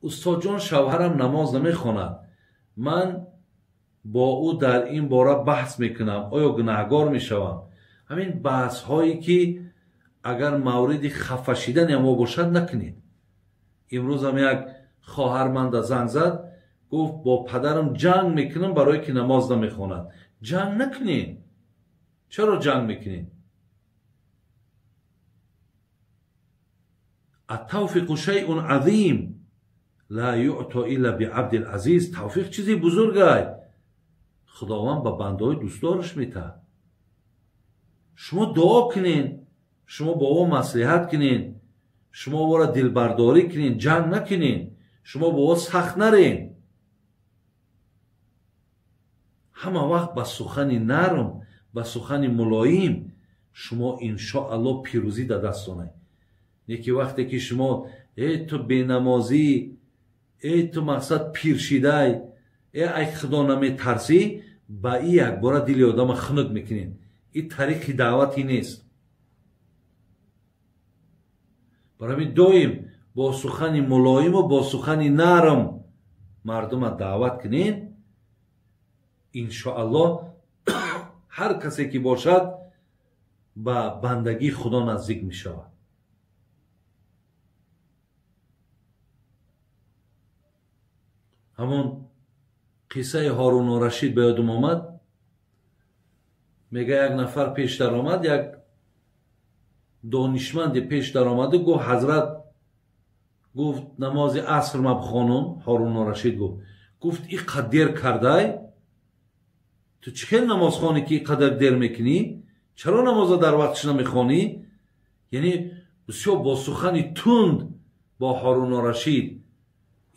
Устодҷон, шавҳарам намоз намехонад. Ман бо ӯ дар ин бора баҳс мекунам. Оё гунаҳгор мешавам? Ҳамин баҳсҳое ки агар мавриди хафа шидани мо бошад, накунед. Имрӯзам як хоҳар манда занг зад, гуфт бо падарам ҷанг мекунам барое ки намоз намехонад. Ҷанг накунед. Чаро ҷанг мекунед? Ат-тавфиқу шайъун азим ла юъто илла биабдил азиз. Тавфиқ чизи бузургай, Худованд ба бандаҳои дӯстдораш метаҳад. Шумо дуо кунед, шумо бо ӯ маслиҳат кунед, шумо ӯро дилбардорӣ кунед, ҷанг накунед, шумо бо ӯ сахт нарен. Ҳама вақт ба сухани нарм, ба сухани мулоим шумо иншоаллоҳ пирӯзӣ дар даст онед. Неки вақте ки шумо э ту бенамозӣ, э ту мақсад пиршидай, э ай худо наметарсӣ, ба и якбора дили одама хунук мекунед. Ин тариқи даъватӣ нест. Барои ҳамин доим бо сухани мулоиму бо сухани нарм мардума даъват кунед. Иншоаллоҳ ҳар касе ки бошад ба бандагии Худо наздик мешавад. Ҳамон қиссаи Ҳоруну Рашид ба ёдам омад. Мега як нафар пеш даромад, як донишманде пеш даромаду гуфт: ҳазрат, гуфт, намози аср ма бихонум. Ҳоруну Рашид гуфт, гуфт и қад дер кардай, ту чӣ хел намозхонӣ ки ин қадар дер мекунӣ? Чаро намоза дар вақтиш намехонӣ? Яъне бисёр бо сухани тунд бо Ҳоруну Рашид.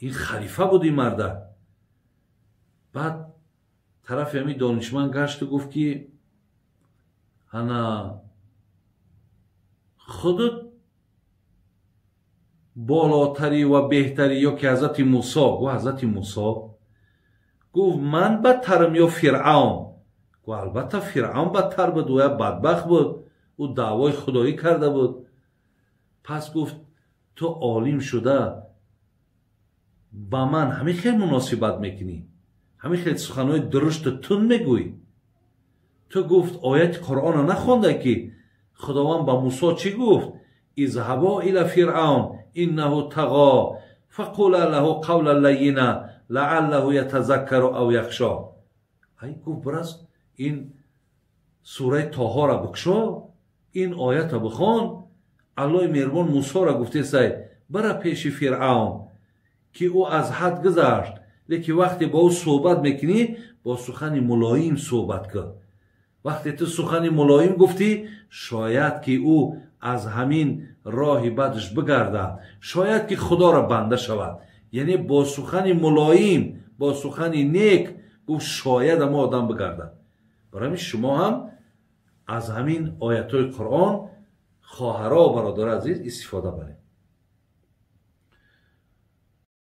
Ин халифа буд ин марда. Баъд тарафи ҳамин донишманд гашту гуфт ки ана худут болотарӣ ва беҳтарӣ ё ки ҳазрати Мусо? Гуфт ҳазрати Мусо. Гуфт ман бадтарам ё Фиръавн? Гуфт албатта Фиръавн бадтар буд, ӯ як бадбахт буд, ӯ даъвои худоӣ карда буд. Пас гуфт ту олим шуда ба ман ҳамин хел муносибат мекунӣ, ҳамин хел суханҳои дурушту тунд мегӯӣ. Ту гуфт ояти Қуръонро нахонда ки Худованд ба Мусо чӣ гуфт? Изҳабо ила Фиръавн иннаҳу тағо фақула лаҳу қавлан лайина лааллаҳу ятазаккару ав яхшо. Ай гуфт бирас ин сураи Тоҳоро бикшо, ин оятро бихон. Аллоҳи меҳрубон Мусоро гуфтесай бара пеши Фиръавн ки ӯ аз ҳад гузашт, лекин вақте бо ӯ суҳбат мекунӣ бо сухани мулоим суҳбат кун. Вақте ту сухани мулоим гуфтӣ, шояд ки ӯ аз ҳамин роҳи бадаш бигардад, шояд ки Худоро банда шавад. Яъне бо сухани мулоим, бо сухани нек гуфт шояд ама одам бигардад. Барои ҳамин шумо ҳам аз ҳамин оятҳои Қуръон хоҳаро бародари азиз истифода баред.